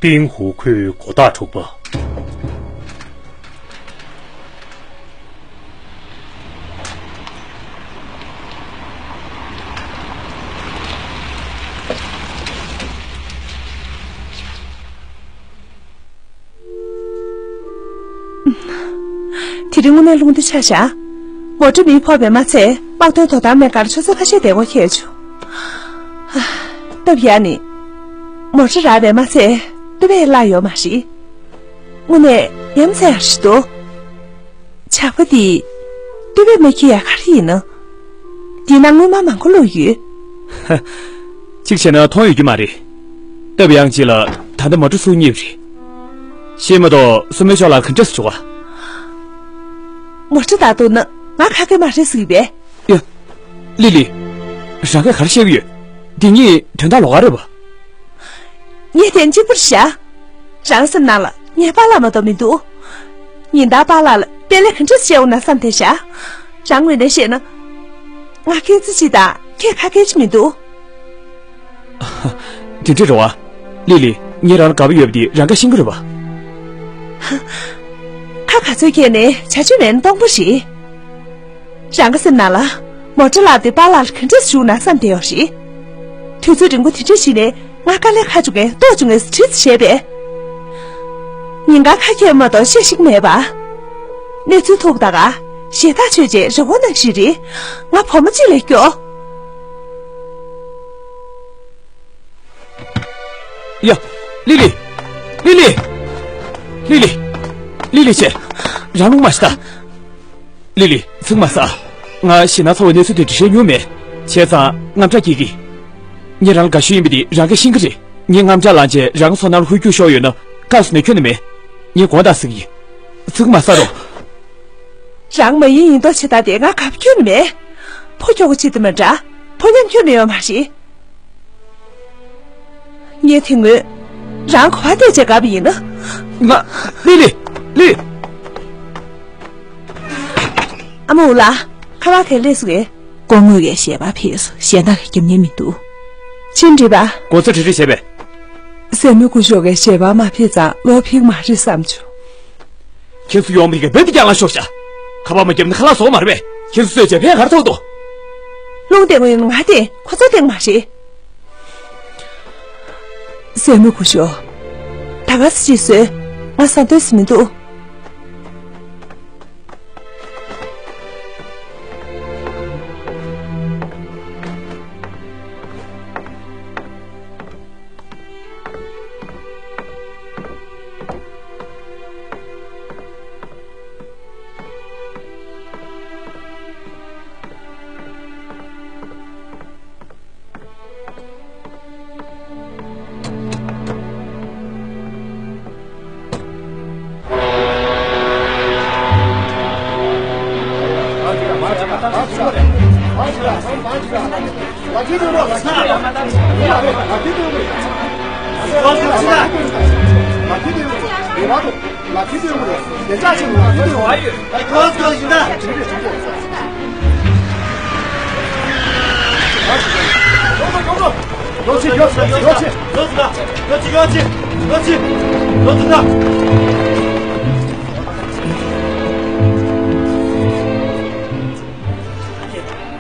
པིན་ཧུ་ཁུལ་གོ་ཐག་དྲུག་པ། དེ་རིང་དངོས་གནས་རླུང་རྟ་ཆག་བཞག་མོ་ཊ་མེ་ཕོག་པས་མ་ཚད་དམག་དོན་དོ་དམ་མེད་ཁར་ཆུ་ཚོད་ཁ་ཤས་བསྡད་དགོས་ཁེལ་བྱུང་། ཨ། སྟབས་ཡག་ནི། མོ་ཊ་རག་པས་མ་ཚད་ལྟོ་ཕད་བརླག་ཡོད་མ་རེད། དངོས་གནས་ཡ་མཚན་ཡག་ཞིག་འདུག་ཇག་པ་འདིས་ལྟོ་ཕད་མ་འཁྱེར་ཡག་ག་རེ་ཡིན་ན། འདི་ན་དངུལ་སྨར་མང་པོ་བླུགས་ཡོད། ཧ། གཅིག་བྱས་ན་མཐོང་ཡོད་རྒྱུ་མ་རེད། སྟབས་ཡག་ཅིག་ལ་ད་ལྟ་མོ་ཊ་བསུར་རྙེད་པ་རེད། ཤེས་མ་གཏོགས་སུ་མེ་ཤོག་ལ་ག་འདྲ་སེ་བྱུང་བ། མོ་ཊ་བདག་འདུག་ན་ང་ཁ་སྐད་མ་རེད་ཟེར་གི་པས། ཡ། ལི་ལི། རང་གིས་ག་རེ་བཤད་ཀྱི་ཡོད། འདི་གཉིས་དོན་དག་ལོགས་ཀ་རེད་པ། ངས་དེ་གཅིག་པུར་བཞག་རང་སེམས་ནང་ལ་ངའི་པཱ་ལགས་མ་གཏོགས་མི་འདུག་ཉིན་ལྟར་པཱ་ལགས་ལ་དཔེ་ལེགས་ག་འདྲ་བཤད་འོང་ན་བསམ་བསྡད་བཞག་རང་ངོས་ནས་བཤད་ན། ང་སྐད་ཆ་ཅིག་དང་ཁྱེད་ཁ་སྐད་ཅིག་མི་འདུག་དེ་འདྲ་རེད་པ། ལི་ལི། ངས་རང་ལ་དགའ་པོ་ཡོད་པ་དེ་རང་གིས་ཤེས་ཀྱི་རེད་པ། ཁ་ག་ཚོད་བཀལ་ནས་བྱ་སྤྱོད་མེད་ན་སྟོང་པ་རེད། རང་གི་སེམས་ནང་ལ་མོ་ཊ་ལག་དེ་པཱ་ལགས་ལ་ག་འདྲས་བཞུགས་ན་བསམ་བསྡད་ཡོད་རེད། དུས་ཚོད་རིང་པོ་དེ་འདྲ་ཞིག་ནས་ང་དཀའ་ལས་ཁག་བྱུང་ངས་ལྟོགས་བྱུང་ངས་དྲིས་བྱས་པས། ཉིན་གང་ཁ་ཁྱེར་མ་གཏོགས་བཤད་ཤེས་ཀྱི་མེད་པ། གནས་ཚུལ་ཐུག་ད་ག་ཞེ་ཐག་ཆོད་རྗེས་རི་བོ་ནང་བཞིན་རེད། ང་བུ་མོ་གཅིག་ལས་སྐྱོ། ཡ། ལི་ལི། ལི་ལི། ལི་ལི། ལི་ལི་ཆེ། རང་རླུང་མ་ཤི་ད། ལི་ལི། ཚིག་མ་ཟ། ང་ཞེད་སྣང་ཚ་བའི་གནས་ཚུལ་དེ་འདྲ་བཤད་མྱོང་མེད། བྱས་ཙང་དངངས་སྐྲག་སྐྱེ་གི། ངས་རང་ལ་དགའ་ཤོས་ཡིན་པ་དེ་རང་གིས་ཤེས་ཀྱི་རེད། ངས་དངངས་སྐྲག་ལངས་བྱས་རང་གི་སོ་ནང་ལ་ཧུད་སྐྱུག་ཤོར་ཡོད་ན་བཀག་སོ་ནས་ཁྱོན་ནས་མེད། ངས་དགོངས་དག་ཟེར་གྱི་ཡིན། ཚིག་མ་ཟ་རོགས། རང་མ་ཡིན་ཡིན་མདོག་བྱེད་ད་དེ་ང་ག་པར་ཁྱོན་ནས་མེད། ཕོ་ཁྱོ་ག་ཅིག་དེ་མ་འདྲ། ཕོ་ཉམས་ཁྱོན་ནས་ཡོད་མ་རེད། ངས་དེ་སྔོན་རང་གོ་བ་བལྟས་བྱས་དགའ་པ་ཡིན་ན། ང་། ལི་ལི། ལི། ཨ་མ་འུ་ལགས། ཁ་པར་གས་སླེབས་སོང་ངས། སྐུ་ངོ་གིས་ཞལ་པར་ཕུལ་སོང་། གཞན་དག་གིས་རྒྱབ་ཉན་མི་འདུག་ཅི་འདྲི་བ། གོ་ས་བྲི་བྲི་བྱས་པས། སྲས་མོ་སྐུ་ཞབས་ཀྱི་ཞལ་པར་མ་ཕེབས་ཙང་ལོག་ཕེབས་མ་རེད་བསམ་བྱུང་། ཁྱེད་ཚོ་ཡོང་མི་གི་བེད་ཀྱང་ལ་ཤོག་ཤ། ཁ་པར་མ་བརྒྱབ་ན་ཁ་ལག་ཟོག་མ་རེད་པས། ཁྱེད་ཚོ་གསོད་བྱས་ཕན་ག་རེ་ཐོགས་འདུག་རླུང་བསྟན་དགོས་ཡོད་ང་དེ་ཁོ་ཚོ་བསྟན་མ་རེད། སྲས་མོ་སྐུ་ཞབས། ད་ག་སེ་ཅིག་བཟོས། ང་ཟ་འདོད་ས་མི་འདུག་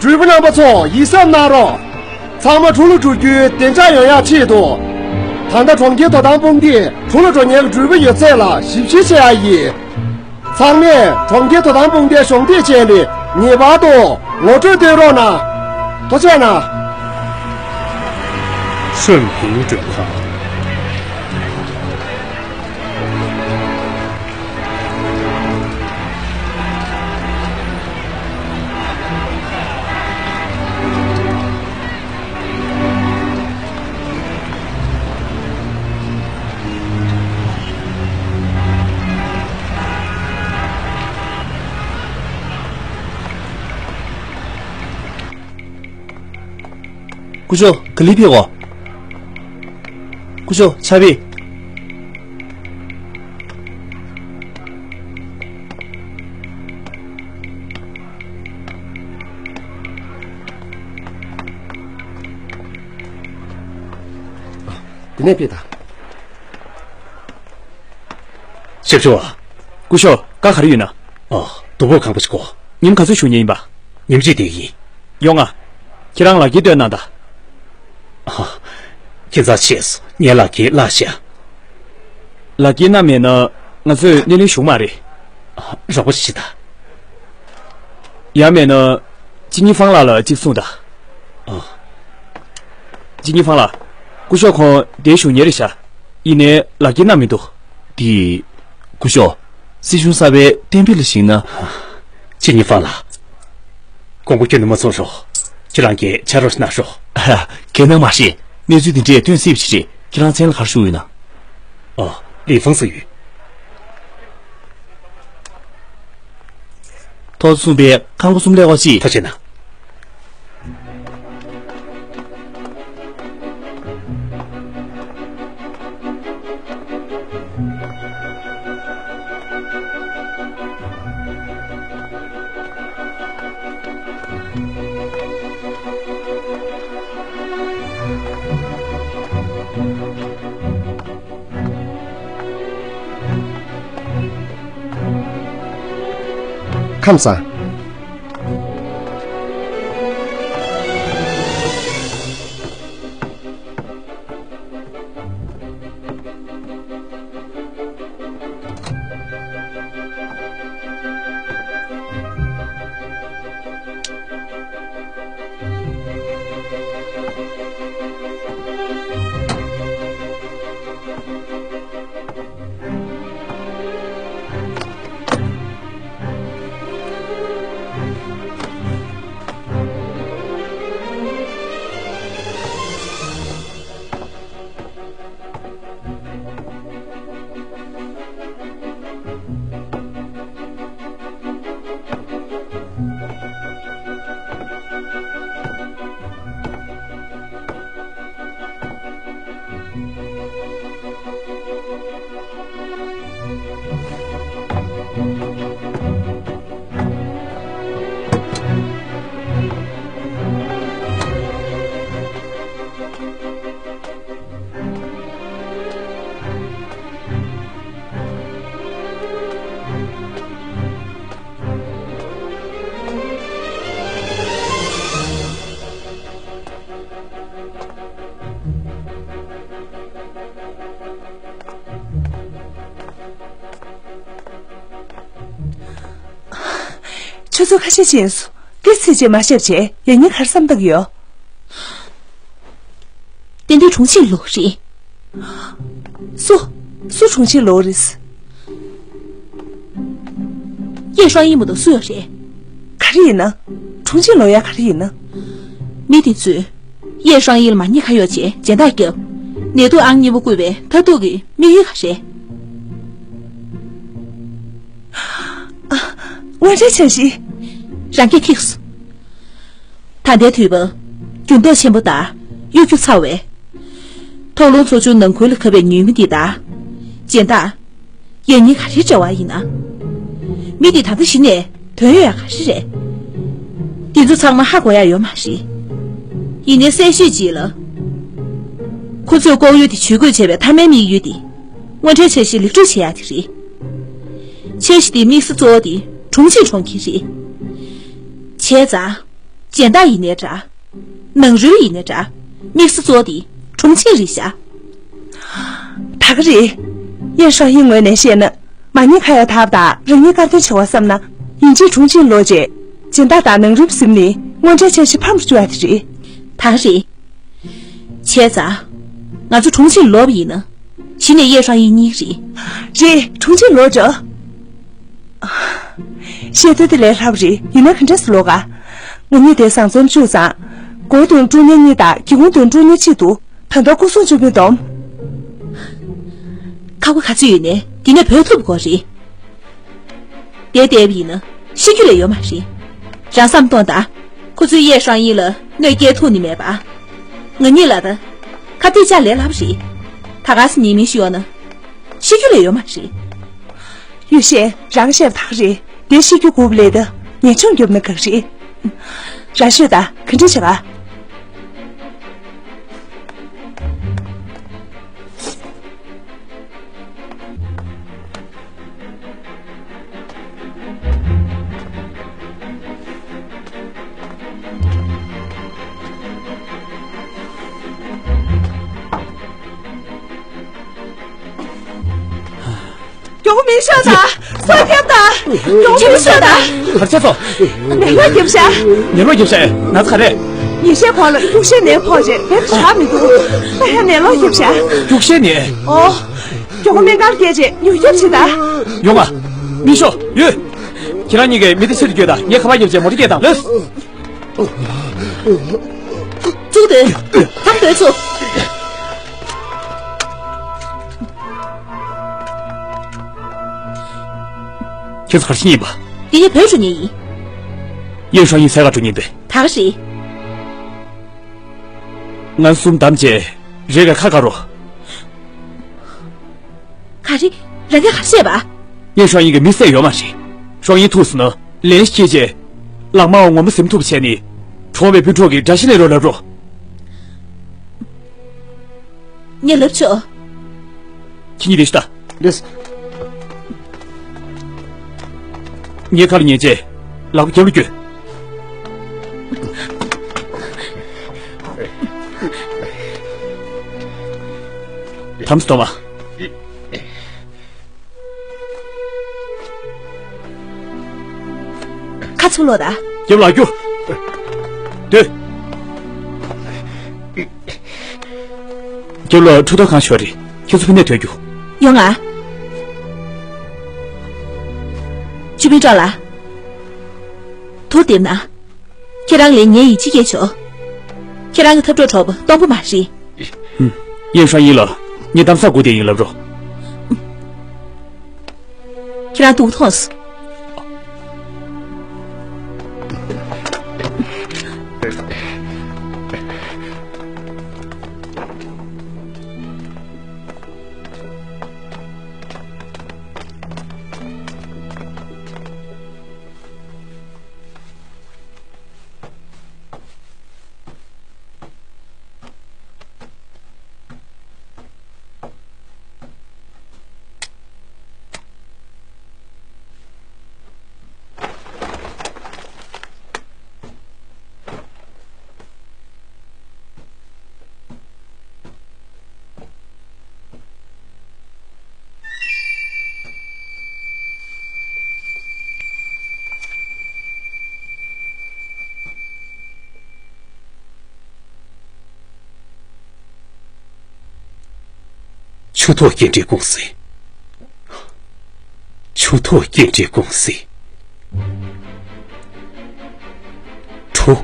འགྲུལ་པ་རྣམ་པ་ཚོ་ཡིད་གཟབ་གནང་རོགས། ཚང་མ་གྲོ་ལ་འགྲོ་རྒྱུའི་བདེ་འཇགས་ཡོང་ཡག་ཆེད་དུ། ད་ལྟ་གྲོང་ཁྱེར་དོ་དམ་དཔུང་སྡེས་གྲོ་ལ་འགྲོ་མཁན་གྱི་འགྲུལ་པ་ཡོད་ཚད་ལ་ཞིབ་བཤེར་བྱེད་ཡག་ཡིན། ཚང་མས་གྲོང་ཁྱེར་དོ་དམ་དཔུང་སྡེའི་གཞོགས་འདེགས་བྱས་ནས་ངེས་པར་དུ་ངོ་སྤྲོད་སྟོན་རོགས་གནང་། ཐུགས་རྗེ་གནང་། ཧྲོན་ཕིང་མགྲོན་ཁང་། སྐུ་ཞབས་ག་ལེར་ཕེབས་གོ། སྐུ་ཞབས་ཕྱག་དཔེ། དེ་ནས་ཕེབས་དང་། ཞབས་ཞུ་བ། སྐུ་ཞབས་བཀའ་ག་རེ་ཡོད་ན། ཨ། སྡུག་པོ་ཁག་པོ་ཞིག་གོ། ཉིན་ག་ཚོད་བཞུགས་མཁན་ཡིན་པ། ཉིན་གཅིག་བསྡད་ཀྱི་ཡིན། ཡོང་ང་། ཁྱེད་རང་ལག་འཁྱེར་སྟོན་གནང་དང་། ཨ། ཁྱད་མཚར་ཆེ་སོང་། ངའི་ལག་འཁྱེར་བརླགས་ཤག་ལག་འཁྱེར་བསྣམས་མེད་ན་ང་ཚོས་སྣེ་ལེན་ཞུ་གི་མ་རེད། ཨ། རོགས་པ་ཞིག་བྱེད་དང་། ཡང་མེད་ན། ཅི་ཉི་ཧྥང་ལགས་ལ་གཅིག་གསུངས་དང་། ཨ། ཅི་ཉི་ཧྥང་ལགས། སྐུ་ཞབས་ཁོང་འདིར་བཞུགས་མཁན་རེད་ཤག་ཡིན་ནའི་ལག་འཁྱེར་བསྣམས་མི་འདུག་དེ། སྐུ་ཞབས། སྲིད་གཞུང་གསར་པའི་གཏན་འབེབས་ལ་གཞིགས་ན། ཅི་ཉི་ཧྥང་ལགས། དགོངས་པ་ཁྱོན་ནས་མ་ཚོམས་རོགས། ཁྱེད་རང་གིས་ཕྱག་རོགས་ཤིག་གནང་རོགས། ཧ། གལ་གནད་མ་རེད། གནས་ཚུལ་འདི་འདྲས་སྟོན་སྲིད་པ་ཞིག་རེད། ཁྱེད་རང་མཚན་ལ་ག་རེ་ཞུ་ཡོད་ན། ཨོ། ལི་ཧྥང་ཟེར་ཡོད། ཐོག་གསུམ་པའི་ཁང་པ་གསུམ་ཀླད་ཀོར་གཅིག་ཐུགས་རྗེ་གནང་། ཁམས་བཟང་། ཆུ་ཚོད་ཁ་ཤས་ཕྱིན་སོང་། དེ་ཚེ་རྗེས་མ་བཤད་བྱས་ཡང་སྙིང་ག་རེ་བསམ་བཏང་གི་ཡོད། ཏན་ཏན་དྲུང་ཆེ་ལོ་རེད། སུ། སུ་དྲུང་ཆེ་ལོ་རེད། ཡེ་ཧྲང་ཡིན་མ་གཏོགས་སུ་ཡོད་རེད། ག་རེ་ཡིན་ན། དྲུང་ཆེ་ལོ་ཡ་ག་རེ་ཡིན་ན། མི་དེ་ཚོས། ཡེ་ཧྲང་ཡིན་ལ་མ་ཉེས་ཁ་གཡོག་བྱས་སྦྱིན་བདག་བརྒྱབ། ནད་དུག་ཨང་གཉིས་པ་བཀོད་པའི་མཐར་ཐུག་གི་དམིགས་ཡུལ་ག་རེད། དངོས་འབྲེལ་འཆར་གཞི། རང་སྐད་ཐིགས་སོ། ད་ལྟའི་དུས་བབ། འགྱུར་ལྡོག་ཆེན་པོ་དང་གཡོ་སྒྱུ་ཚ་བས། ཐོག་ལུང་ཚོ་ཆུང་ནང་ཁུལ་ལ་ཁ་བའི་ཉུལ་མི་འདི་དག་སྦྱིན་བདག་ཡང་སྙིང་ག་རེའི་འབྲེལ་བ་ཡིན་ན། མི་འདི་ད་ལྟ་གཞི་ནས་དོན་ཡོད་ཡ་ག་རེ་རེད། འདི་ཚོ་ཚང་མ་ཧ་གོ་ཡ་ཡོད་མ་རེད། ཡིན་ནའི་གསལ་ཤོས་གཅིག་ལ། ཁོ་ཚོས་ལྐོག་གཡོ་དེ་ཇུས་འགོད་བྱས་པའི་མཐའ་མའི་དམིགས་ཡུལ་དེ། དངོས་འབྲེལ་འཆར་གཞི་ལེགས་གྲུབ་བྱེད་ཡ་དེ་རེད། འཆར་གཞི་དེའི་དམིགས་ས་གཙོ་བོ་དེ་དྲུང་ཆེ་གྲོངས་ཀྱི་རེད། བྱས་ཙང་། སྦྱིན་བདག་ཡིན་ནའི་འདྲ། ནང་རུལ་ཡིན་ནའི་འདྲ། དམིགས་ས་གཙོ་བོ་དེ་དྲུང་ཆེ་རེད་ཤག་ད་ག་རེད། ཡེ་ཧྲང་ཡིན་ངོས་ནས་བཤད་ན། མ་ཉེས་ཁ་ཡ་ཐབས་དང་རང་ཉིད་དཀར་འདོན་བྱེད་པ་བསམ་ན། ཡིན་གཅིག་དྲུང་ཆེ་ལོ་རྗེས། སྦྱིན་བདག་དང་ནང་རུལ་ཟིན་ནས་དངོས་འབྲེལ་འཆར་གཞི་ཕམ་རུ་བཅུག་ཡ་དེ་རེད། ད་ག་རེད། བྱས་ཙང་། ང་ཚོ་དྲུང་ཆེ་ལོབ་ཡིན་ན། གཞི་ནས་ཡེ་ཧྲང་ཡིན་གཉིས་རེད། རེད། དྲུང་ཆེ་ལོ་འགྲོ། བཤད་དོན་དེ་ལས་སླ་པོ་རེད། ཡིན་ན་ག་འདྲས་སུ་ལོག་ག་ང་གཉིས་དེ་བཟང་འཛོམས་བཅུ་ཙང་། སྒོ་དོན་ཀྲུང་ཉེ་གཉིས་དང་སྒེའུ་ཁུང་དོན་ཀྲུང་ཉེ་གཅིག་ཏུ། ད་ལྟ་སྐུ་སྲུང་བཅུ་མི་འདོམས། ཁག་པོ་ག་ཚོད་ཡོད་ནས་འདི་ནས་བུད་ཐུབ་དགོས་རེད། བསྡད་བསྡད་པ་ཡིན་ན་ཤི་རྒྱུ་ལས་ཡོད་མ་རེད། རང་བསམ་གཏོང་དང་། ཁོ་ཚོས་ཡེ་ཧྲང་ཡིན་ལ་གནོད་སྐྱེལ་ཐུབ་ནི་མེད་པ། ང་གཉིས་ལ་ད། ཁ་གཏད་བཅག་ལས་སླ་པོ་རེད། ད་ག་སེ་ཉེས་མིང་ཞིག་ཡོང་ན། ཤི་རྒྱུ་ལས་ཡོད་མ་རེད། ཡུས་ཤེ། རང་བཤད་པ་དག་རེད། དེ་ཤི་རྒྱུ་དགོས་པ་ལས་ད། ངན་ཆུང་རྒྱོབ་ན་ག་རེད། རང་ཤོད་ད། ག་འདྲ་བྱེད་པ། མགྱོགས་པོ་མེ་ཤོག་དང་། སོ་རྒྱབ་དང་། མགྱོགས་པོ་མེ་ཤོག་དང་། གར་ཆགས་སོ། ནད་ལོག་རྒྱབ་ཤག་ནད་ལོག་རྒྱབ་ཤག་ན་ཚ་རེད། ཉིན་ཤས་གོང་ལ་རྒྱུག་ཤེས་ནད་ཕོག་རྗེས་བེད་ཤག་མི་འདུག་ད་ཡང་ནད་ལོག་རྒྱབ་ཤག་རྒྱུག་ཤེས་ནད། ཨོ། མགྱོགས་པོ་སྨན་ཁང་སྐྱེལ་རྗེས་མྱུར་སྐྱོབ་བྱེད་དང་། ཡོང་ང་། མེ་ཤོག་ཡོད། ཁྱེད་རང་གཉིས་ཀས་མི་དེ་ཕྱིར་བསྐྱོད་དང་། ངས་ཁ་པར་རྒྱབ་རྗེས་མོ་ཊ་སྐྱེལ་དང་། ལོས། བཙུགས་ཏེ། ཐམ་དོད་ཚུ། ཁྱེད་ཚོ་ག་རེ་བྱེད་ཉན་པ། འདི་ངས་བོད་འགྲོ་ཉན་ཡིན། ཡེ་ཧྲང་ཡིན་ཟས་ག་འགྲོ་ཉན་པས། ད་ག་རེད། ང་གསུམ་བདམས་རྗེས་རེ་ག་ཁ་ག་རོ། ག་རེ། རང་གིས་ག་རེ་བཤད་པ། ངས་ཧྲང་ཡིན་གྱི་མི་བསད་ཡོད་མ་རེད། ཧྲང་ཡིན་ཐུག་སོང་ན་ལན་སྐྱེས་རྗེས། ལག་མ་འོ་ངོ་མ་ཟིན་ཐུབ་བྱས་ནས། གྲོངས་པའི་བུ་ཕྲུག་གི་དགྲ་ཤ་ལེན་རོགས་ལབ་རོགས། ངས་ལབ་ཆོག་ཁྱེད་གཉིས་བསྡད་ཤོག་ད། ལགས། ངས་ཁ་ལ་ཉན་རྗེས་ལག་པ་རྒྱབ་ལ་བསྐྱོད། དམ་སྲི་གཏོང་བ། ཁ་ཚུར་ལོག་ད། རྒྱབ་ལ་རྒྱུགས། སྡོད། རྒྱབ་ལ་འཕྲོད་བསྟེན་ཁང་ཞིག་ཡོད་རེད། ཁྱེད་ཚོ་ཕ་ནས་ཐོན་རྒྱུ། ཡོང་ང་། ཅུས་པིན་ཀྲང་ལགས། ཐུགས་བདེ་གནང་། ཁྱེད་རང་ལ་ངས་ཡིད་ཆེས་སྐྱེས་ཆོག་ཁྱེད་རང་གི་འཐབ་གྲོགས་གྲོགས་པོ་སྟོང་པ་མ་རེད། ཧུམ། ཡེ་ཧྲང་ཡིན་ལ་ངས་གཏམ་བཟང་སྒུག་བསྡད་ཡིན་ལབ་རོགས། ཁྱེད་རང་སྡུག་མཐོང་སོང་། ཆུ་ཐོག་སྐྱེལ་འདྲེན་ཀུང་སི། ཆུ་ཐོག་སྐྱེལ་འདྲེན་ཀུང་སི། གྲོ།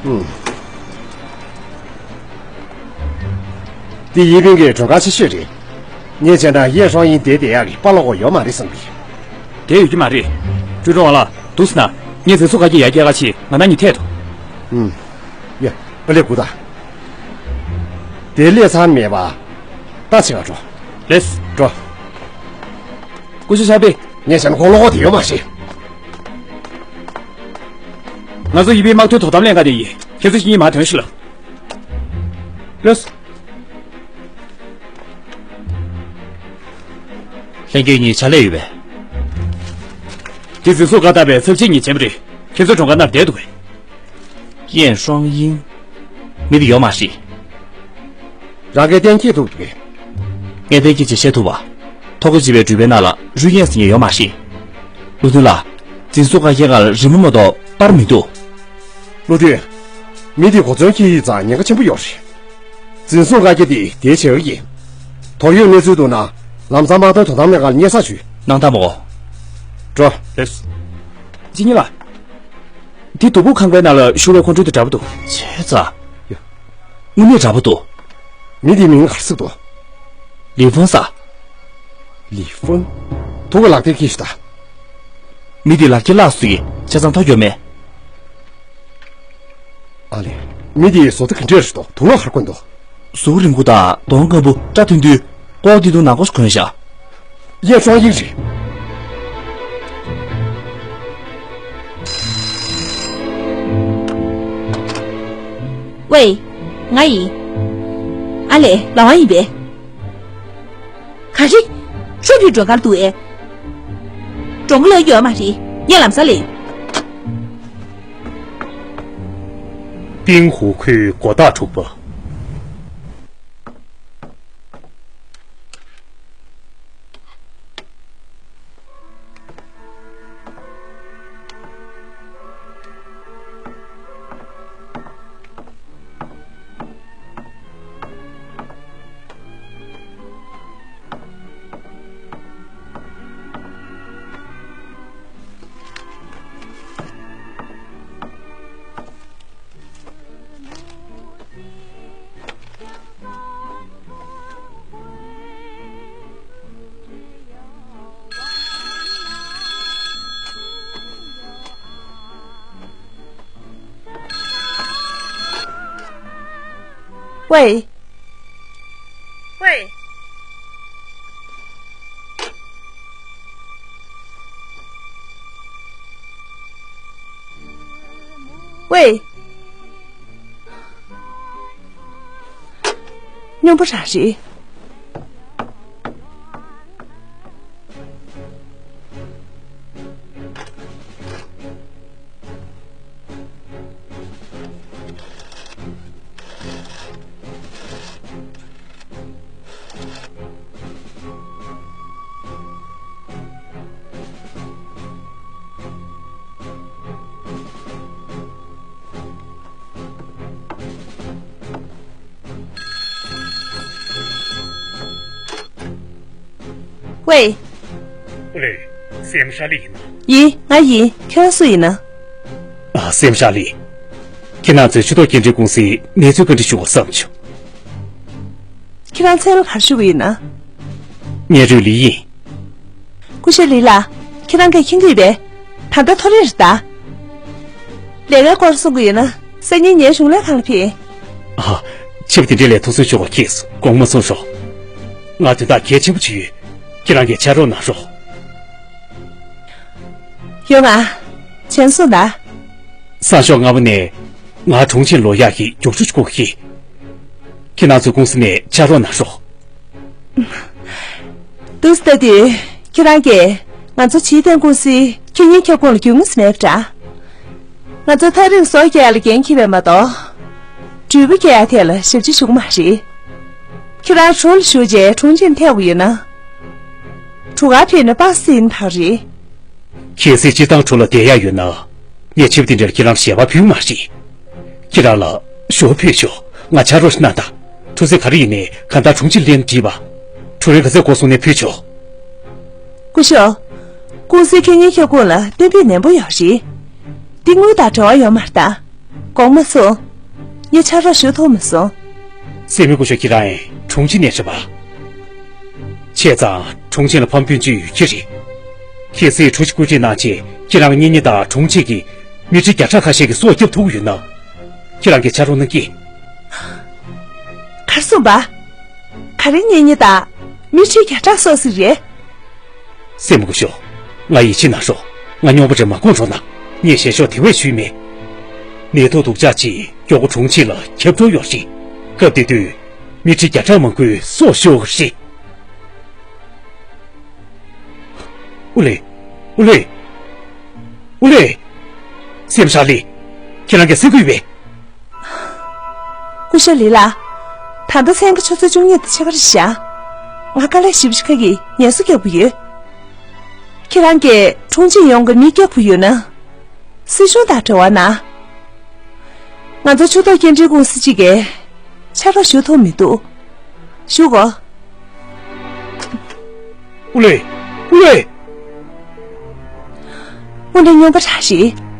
ཨུམ། འདི་ཡིན་ཕིང་གི་མགྲོན་ཁང་ཆེ་ཤོས་རེད། ངས་བྱས་ན་ཡེ་ཧྲོང་ཡིན་བསྡད་བསྡད་ཡག་གི་པཱ་ལགས་ཁོ་ཡོད་མ་རེད་བསམ་གི། དེ་ཡོད་ཀྱི་མ་རེད། ཀྲུའུ་ཀྲོང་བ་ལགས། འདུག་སེ་ན། ངས་འཛིན་བཟུང་བཀའ་རྒྱ་ཡར་སྐྱེལ་ག་ཕྱིན། ང་ན་ཉིན་ཐད་དོ། ཨུམ། ཡ། ཨ་ལས་སྒུག་དང་། དེ་ལས་ཚར་མེད་པ། ད་ཕྱི་ལ་འགྲོ། ལེས། འགྲོ། སྐུ་ཞབས་ཤར་པེ། ངས་བྱས་ན་ཁོ་བློ་ཁོག་དེ་ཡོད་མ་རེད། ང་ཚོ་ཡིན་ཕིང་དམག་དོན་དོ་དམ་ལྷན་ཁང་དེ་ཡིན། ཁྱེད་ཚོ་གཉིས་མར་ཐོན་ཤོག་ལགས། ལགས་སོ། ལྷན་རྒྱས་གཉིས་ཕྱག་ལས་ཡོད་པས། དེ་འཛིན་བཟུང་བཀའ་བཏང་བའི་ཚབ་བྱེད་ཉིན་མཚན་པ་རེད། ཁྱེད་ཚོ་མགྲོན་ཁང་ནང་བསྡད་འདུག་གས། ཡེ་ཧྲོང་ཡིན། མི་དེ་ཡོད་མ་རེད། རང་གིས་གཏན་འཁེལ་ཐུབ་འདུག་གས། ངས་གཏན་འཁེལ་ཅིག་བྱེད་ཐུབ་པ། ཐོ་འགོད་བྱས་པའི་འགྲུལ་པའི་ནང་ལ་རུས་ཡན་ཟེར་མཁན་ཡོད་མ་རེད། བློ་མཐུན་ལགས། འཛིན་བཟུང་བཀའ་རྒྱའི་སྒང་ལ་རི་མོ་མ་གཏོགས་པར་མི་འདུག་བློ་མཐུན། མི་དེ་གོ་མཚོན་འཁྱེར་ཡིག་ཙང་ཉེན་ཁ་ཆེན་པོ་ཡོད་རེད། འཛིན་བཟུང་བཀའ་རྒྱ་དེ་དེའི་བྱེད་ཀྱི་ཡིན། དོགས་ཡོད་གནས་ཚུལ་འདུག་ན། ལམ་སང་དམག་དོན་དོ་དམ་ལྷན་ཁང་ལ་སྙན་སེང་ཞུས། གནང་དང་མོ། འགྲོ། ལགས་སོ། ཇི་ཉི་ལགས། དེ་དུ་བུ་ཁང་པའི་ནང་ལ་བཞུགས་པའི་ཁོང་ཁྲོ་དེ་འདྲ་པོ་འདུག་བྱས་ཙང་། ཡ། དངོས་གནས་འདྲ་པོ་འདུག་མི་དེའི་མིང་ག་རེ་ཟེར་འདུག་ལི་ཧྥང་ཟེར། ལི་ཧྥང་། ཐུག་གི་ལག་མཐིལ་འཁྱེར་ཤོག་དང་། མི་དེ་ལག་འཁྱེར་བརླགས་སོང་ཡིན། བྱས་ཙང་ཐོ་འགོད་མེད། ཨ་ལས། མི་དེའི་བཟོ་ལྟ་ག་འདྲས་རེད་འདུག་དུག་ལོག་ག་རེ་གོན་འདུག་གཟུགས་རིང་པོ་དང་གདོང་སྐམ་པོ། སྐྲ་ཐུང་ཐུང་། ལྐོག་དེ་དུ་ནག་པོ་ཞིག་གོན་ཤག་ཡེ་ཧྲོང་ཡིན་རེད། ཝེ། ང་ཡིན། ཨ་ལས། ལགས་འོང་ཡིན་པས། ག་རེ། ཁྱོད་བུ་མགྲོན་ཁང་འདུག་ཨེ། མགྲོན་ཁང་ལ་ཡོད་མ་རེད། ངས་ལམ་སང་སླེབས། ཏིང་ཧུ་ཁུལ་སྒོ་རྟགས་དྲུག་པ། ཝེ། ཝེ། ཝེ། སྨྱོན་པ་རང་རེད། ཝེ། ཨོ་ལེ། སེམས་ཤ་ལི་ཡིན་ན། ཡིན། ང་ཡིན། ཁྱེད་རང་སུ་ཡིན་ན། ཨ། སེམས་ཤ་ལི། ཁྱེད་རང་ཚོའི་ཆུ་ཐོག་སྐྱེལ་འདྲེན་ཀུང་སིའི་གནས་ཚུལ་བཀའ་འདྲི་ཞུ་བར་བསམ་བྱུང་། ཁྱེད་རང་མཚན་ལ་ག་རེ་ཞུ་གི་ཡིན་ན། ངའི་རུས་ལི་ཡིན། སྐུ་ཞབས་ལི་ལགས། ཁྱེད་རང་གིས་མཁྱེན་གྱི་ཡོད་པས། ད་ལྟ་ཐོ་རེངས་རེད་ད། ལས་ཀའི་སྐོར་གསུང་གི་ཡོད་ན། སང་ཉིན་ངའི་གཞུང་ལས་ཁང་ལ་ཕེབས། ཨ། ཆེ་བ་དེ་འདྲའི་ལས་ཐུགས་སུན་ཆུང་བ་ཁྱེད་དགོངས་མ་ཚོམས་ཤོག་ང་དོན་དག་གལ་ཆེན་པོ་ཅིག་ཡོད། ཁྱེད་རང་གིས་ཕྱག་རོགས་གནང་རོགས། ཡོང་ང་། བྱོན་སོང་ད། སང་ཞོགས་སྔ་མོ་ནས་ང་གྲོང་ཁྱེར་ལོག་ཡག་གི་རྒྱུགས་སྤྲོད་ཅིག་དགོས་ཀྱི། ཁྱེད་རང་ཚོའི་ཀུང་སི་ནས་ཕྱག་རོགས་གནང་རོགས། འདུག་སེ་ལྟ་དུས། ཁྱེད་རང་གིས་ང་ཚོ་བྱིས་ལྡན་ཀུང་སིའི་ཁྱོན་ཉིན་ཁྱབ་ཁོངས་ལ་རྒྱུས་མངའ་ཟིན་མེད་པ་འདྲ། ང་ཚོ་ཐག་རིང་བཟོ་རྒྱག་ལ་འགན་འཁྱེར་བས་མ་གཏོགས། འགྲུལ་པ་རྒྱག་ཡག་ཐད་ལ་ཞབས་ཕྱི་ཞུ་གི་མ་རེད། ཁྱེད་རང་གྲོ་ལ་བཞུགས་རྗེས་གྲོང་ཁྱེར་ཐད་དགོས་ཡོད་ན། གྲུ་ཁར་ཕེབས་ནས་པ་སེ་ཡིན་ཐག་རེད། གལ་སྲིད་སྤྱིར་བཏང་དྲུང་ལ་བསྡད་ཡག་ཡོད་ན། ངས་ཆེད་དུ་དེ་འདྲར་ཁྱེད་རང་ཞལ་པར་ཕུལ་མ་རེད། ཁྱེད་རང་ལ་ཞོར་ཕུལ་ཆོག་ང་ཕྱག་རོགས་ཤིག་གནང་དང་། གྲུ་གཟིངས་ག་རེ་ཡིན་ནའི་གང་ལྟར་དྲུང་ཆེར་ལན་བྲིས་པ། དྲུང་རིང་ག་ཚད་འགོར་སོང་ནའི་ཕུལ་ཆོག་སྐུ་ཞབས། ཀུང་སིའི་ཁེ་ཉིན་ཁྱབ་ཁོངས་ལ་གཏན་འབེབས་ནན་པོ་ཡོད་རེད། འདི་དངུལ་དང་འབྲེལ་བ་ཡོད་མ་རེད་ད། དགོངས་མ་ཚོམས། ངས་ཕྱག་རོགས་ཞུ་ཐུབ་མ་སོང་། སྲས་མོ་སྐུ་ཞབས་ཁྱེད་རང་ཡང་དྲུང་ཆེ་ནས་རེད་པ། བྱས་ཙང་དྲུང་ཆེ་ལ་ཕམ་སྐྱོན་ཅི་ཡོད་ཀྱི་རེད། གལ་སྲིད་དྲུང་ཆེ་སྐུ་མཁྱེན་གནང་རྗེས་ཁྱེད་རང་གཉེན་ཉེ་དང་དྲུང་ཆེ་གིས་མི་ཁྲི་བརྒྱ་ཕྲག་ཁ་ཤས་ཀྱི་སྲོག་སྐྱོབ་ཐུབ་ཀྱི་ཡོད་ན། ཁྱེད་རང་གིས་ཕྱག་རོགས་གནང་གི། ག་རེ་གསུངས་པ། ག་རེ་གཉེན་ཉེ་དང་མི་ཁྲི་བརྒྱ་ཕྲག་སྲོག་ཟེར་རེད། སྲས་མོ་སྐུ་ཞབས། ང་ཡིད་ཆེས་གནང་རོགས། ང་རྙོག་པ་རེ་མ་དགོངས་རོགས་གནང་། ངས་ཞལ་ཤོག་དེ་བས་ཞུས་མེད། ནད་ཐོག་སྡུག་ཅག་ཅིག་མགྱོགས་པོ་དྲུང་ཆེ་ལ་ཁྱབ་འགྲོ་ཡོད་རེད། སྐབས་དེ་དུས་མི་ཁྲི་བརྒྱ་ཕྲག་མང་པོས་སྲོག་ཤོར་གི་རེད། ཨུ་ལེ། ཨུ་ལེ། ཨུ་ལེ། སྲས་མོ་ཤར་ལི། ཁྱེད་རང་གིས་གསན་གྱི་ཡོད་པས། སྐུ་ཞབས་ལི་ལགས། ད་ལྟ་མཚན་གྱི་ཆུ་ཚོད་བཅུ་གཉིས་དང་ཕྱེད་ཀ་རེད་ཤག་ང་དཀའ་ལས་ཞེ་པོ་ཞིག་ཁག་གིས་ངལ་གསོ་རྒྱག་དགོས་ཡོད། ཁྱེད་རང་གིས་དྲུང་ཆེ་ཡོངས་ཀྱི་མི་སྐྱོབ་དགོས་ཡོད་ན། སྲིད་གཞུང་དང་འབྲེལ་བ་གནང་། ང་ཚོ་ཆུ་ཐོག་སྐྱེལ་འདྲེན་ཀུང་སི་གཅིག་གིས་ཕྱག་རོགས་ཞུ་ཐུབ་མི་འདུག་ཞུ་དགོས། ཨུ་ལེ། ཨུ་ལེ། དངོས་གནས་སྨྱོན་པ་དྲག་ཞིག་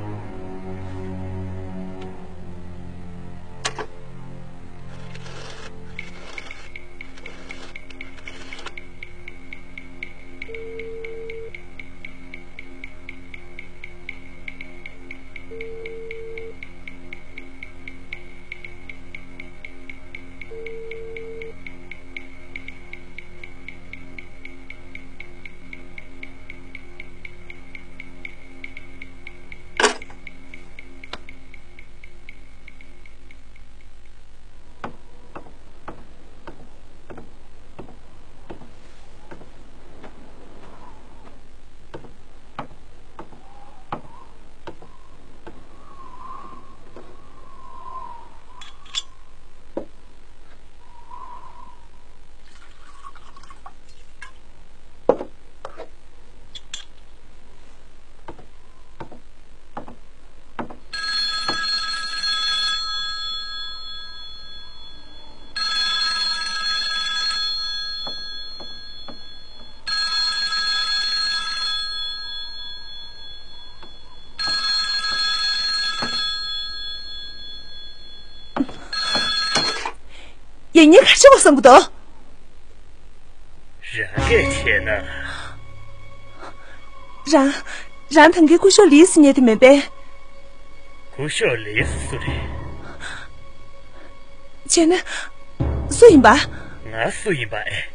ཡིན་ཉེན་ག་རེ་བྱེད་དགོས་བསམ་གྱི་འདུག་རང་གིས་བྱས་ན། རང་། རང་ད་གིན་སྐུ་ཞབས་ལིས་ཟེར་མཁན་དེ་མིན་པས། སྐུ་ཞབས་ལིས་སུ་རེད། བྱས་ན། སུ་ཡིན་པ། ང་སུ་ཡིན་པ་ཨེ།